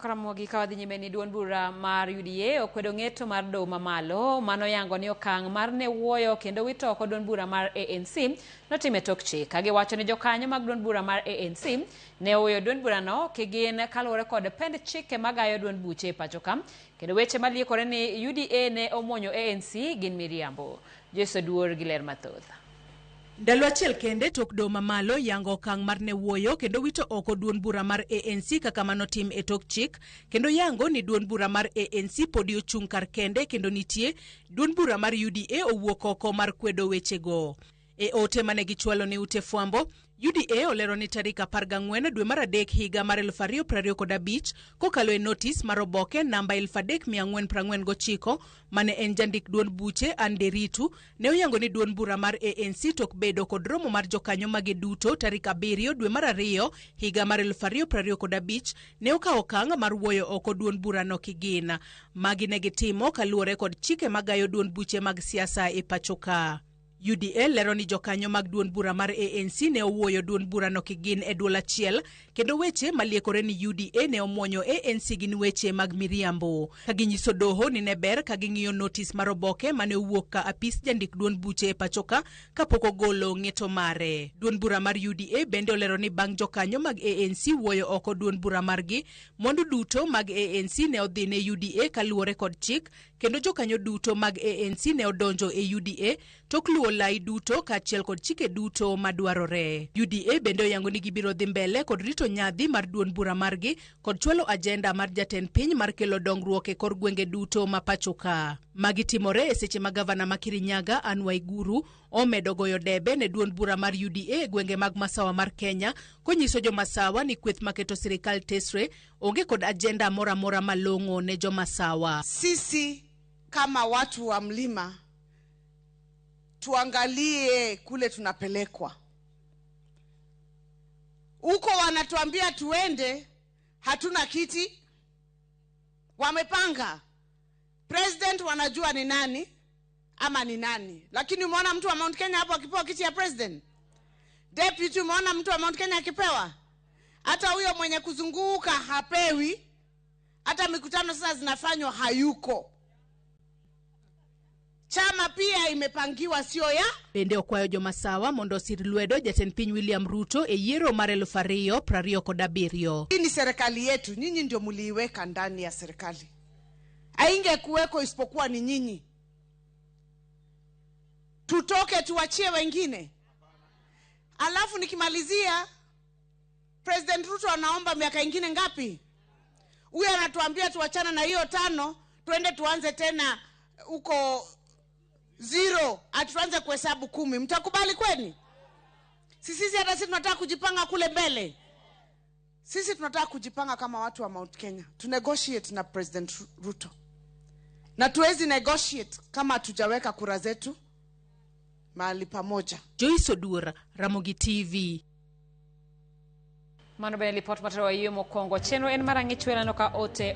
To Ramogi ka wadhi nyime ni duond bura mar UDA okwedo ng'eto mar doho mamalo manoyango ni okang' mar ne wuoyo kendo wito oko duond bura mar ANC notime tok chik. Ka giwacho ni jokanyo mag duond bura mar ANC ne oweyo duond burano kigin kaluwore kod pend chike magayo duond buche e pacho ka kendo weche maliekore ni UDA ne omonyo ANC gin miriambo. Joyce Oduor gi ler mathoth. Ndalo achiel kende tok doho mamalo yango okang' mar ne wuoyo kendo wito oko duond bura mar ANC kaka manotim e tok chik kendo yango ni duond bura mar ANC podi ochung' kar kende kendo nitie duond bura mar UDA owuok oko mar kwedo wechego. E ote mane gichwalo ne ute fwambo, UDA olero ni tarik 14 dwe mar adek higa mar 2025 kokalo e notis mar oboke namba 3449 mane en jandik duond buche Anne Nderitu ne oyango ni duond bura mar ANC tok bedo kod romo mar jokanyo mage duto tarik 7 dwe mar ariyo higa mar 2025 ne okawo okang' mar wuoyo oko duond burano kigin. Magi ne gitimo kaluwore kod chike magayo duond buche mag siasa e pacho ka. UDA lero ni jokanyo mag duond bura mar ANC ne owuoyo duond burano kigin e duol achiel kendo weche maliekore ni UDA ne omuonyo ANC gin weche mag miriambo. Ka ginyiso doho ni ne ber ka ging'iyo notis mar oboke mane owuok ka apis jandik duond buche e pachoka kapok ogolo ng'eto mare. Duond bura mar UDA bende olero ni bang' jokanyo mag ANC wuoyo oko duond bura margi, mwandu duto mag ANC ne odhi ne UDA kaluwore kod chik kendo jokanyo duto mag ANC ne odonjo e UDA tok luwo lai duto kaachiel kod chike duto madwarore. UDA bende oyango ni gibiro dhi mbele kod rito nyadhi mar duond bura margi kod chwalo ajenda mar jatend piny mar kelo dongruok e kor gwenge duto ma pacho ka. Magi timore e seche ma gavana ma Kirinyaga Anne Waiguru omedo goyo debe ne duond bura mar UDA e gwenge mag masawa mar Kenya konyiso jomasawa ni kweth maketo sirikal tesre onge kod ajenda moro amora malong'o ne jomasawa. Sisi kama watu wa mlima tuangalie kule tunapelekwa huko, wanatuambia tuende, hatuna kiti. Wamepanga president, wanajua ni nani ama ni nani, lakini umeona mtu wa Mount Kenya hapo akipewa kiti ya president? Deputy, umeona mtu wa Mount Kenya akipewa? Hata huyo mwenye kuzunguka hapewi. Hata mikutano sasa zinafanywa hayuko. Chama pia imepangiwa sio ya Bende okwayo jomasawa mondo osir lwedo jatend piny William Ruto e yiero mar 2027. Hii ni serikali yetu, nyinyi ndio mliiweka ndani ya serikali, haingekuweko isipokuwa ni nyinyi. Tutoke tuachie wengine. Alafu nikimalizia, President Ruto anaomba miaka ingine ngapi? Huyu anatuambia tuachane na hiyo tano, tuende tuanze tena huko zero, atuanze kuhesabu 10. Mtakubali kweli? Sisi hata sisi tunataka kujipanga kule mbele. Sisi tunataka kujipanga kama watu wa Mount Kenya. Tu negotiate na President Ruto. Na tuwezi negotiate kama hatujaweka kura zetu mahali pamoja. Joyce Oduor, Ramogi TV. Mano bende lipot matero iyo mokwongo. Chenro en mar ang'ich welano ka ote